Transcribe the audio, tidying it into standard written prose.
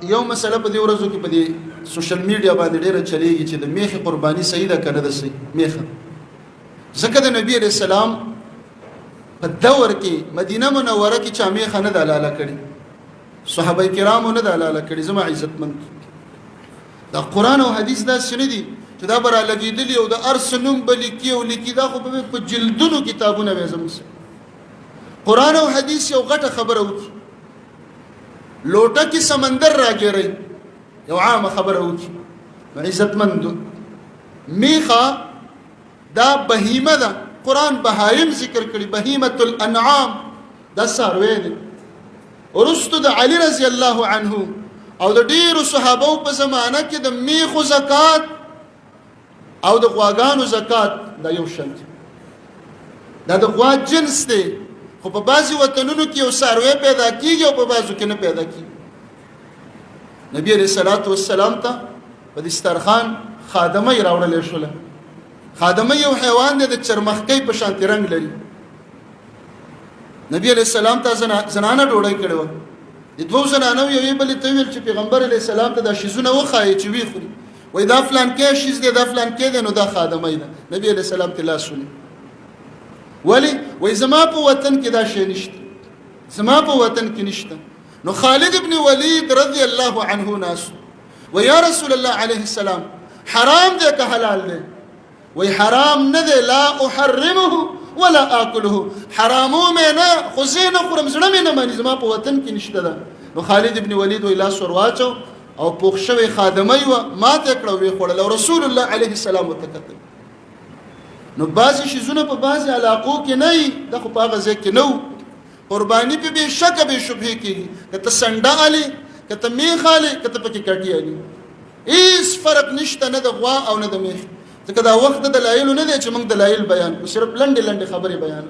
یو مسله په دې ورځو کې په دې سوشل میډیا باندې ډیره چلیږي چې د میخې قرباني صحیح ده کنه ده صحیح میخه؟ ځکه د نبی علیہ السلام په دور کې مدینه منوره کې چا میخه نه ده لاله کړې، صحابه کرامو نه ده لاله کړې. زما عزتمند، دا قرآن او حدیث دا سنه دي چې دا برا لګیدلی او د ارس نوم بلیکی او لیکي، دا خو په جلدونو کتابونه وې. زموږ قرآن او حدیث یو غټه خبره وکړي، لوټه کې سمندر راګیری، یو عامه خبره وکړي. عزتمند، میخه دا بهیمه ده، قرآن بهایم ذکر کړي، بهیمه الانعام، دا څاروی دی. وروسته د علی رضی الله عنه او د ډیرو صحابو په زمانه کې د میخو زکات او د غواګانو زکات دا یو شان دی. دا د غوا جنس دی، خو په بعضي وطنونو کې یو څاروی پیدا کیږي او په بعضو کې نه پیدا کیږي. نبی علیہ الصلوۃ والسلام ته په دسترخوان خادمه راوړل شوله. خادمه یو حیوان دی، د چرمخکۍ په شان رنګ لري. نبی علیہ السلام ته زنانه ډوډۍ کړې وه. د دوو زنانو یوې بلې ته ویل چې پیغمبر علیه السلام ته دا شیزونه وښایي چې ویې خوري. وایي دا فلان کې شیز دی، دا فلان کې دی، نو دا خادمه ده. نبی علیه السلام ته لاس ونیو. ولی؟ وایي زما په وطن کې دا شی نشته، زما په وطن کې نشته. نو خالد ابن ولید رضی الله عنه ناس و یا رسول الله علیه السلام، حرام دی که حلال دی؟ وی حرام نه دی، لا احرمه ولا اكله، حرامو مې نه، خو زه نه خورم، زړه مې نه مني، زما په وطن کې نشته ده. نو خالد ابن ولید وی لاس ور واچو او پوخ شوی خادمه وه، ماته کړه، وی خوړل او رسول الله علیه السلام ورته کتل. نو بعضې شیزونه په بعضې علاقو کې نه وي، دا خو په هغه ځای کې نه وو. قرباني په بې شکه بې شبهې کېږي، که ته سنډه الې، که ته میخ الې، که ته پکې کټي الې، هیڅ فرق نشته، نه د غوا او نه د میخ. ځکه دا وخت د دلایلو نه دی چې موږ دلایل بیان کړو، صرف لنډې لنډې خبرې بیان.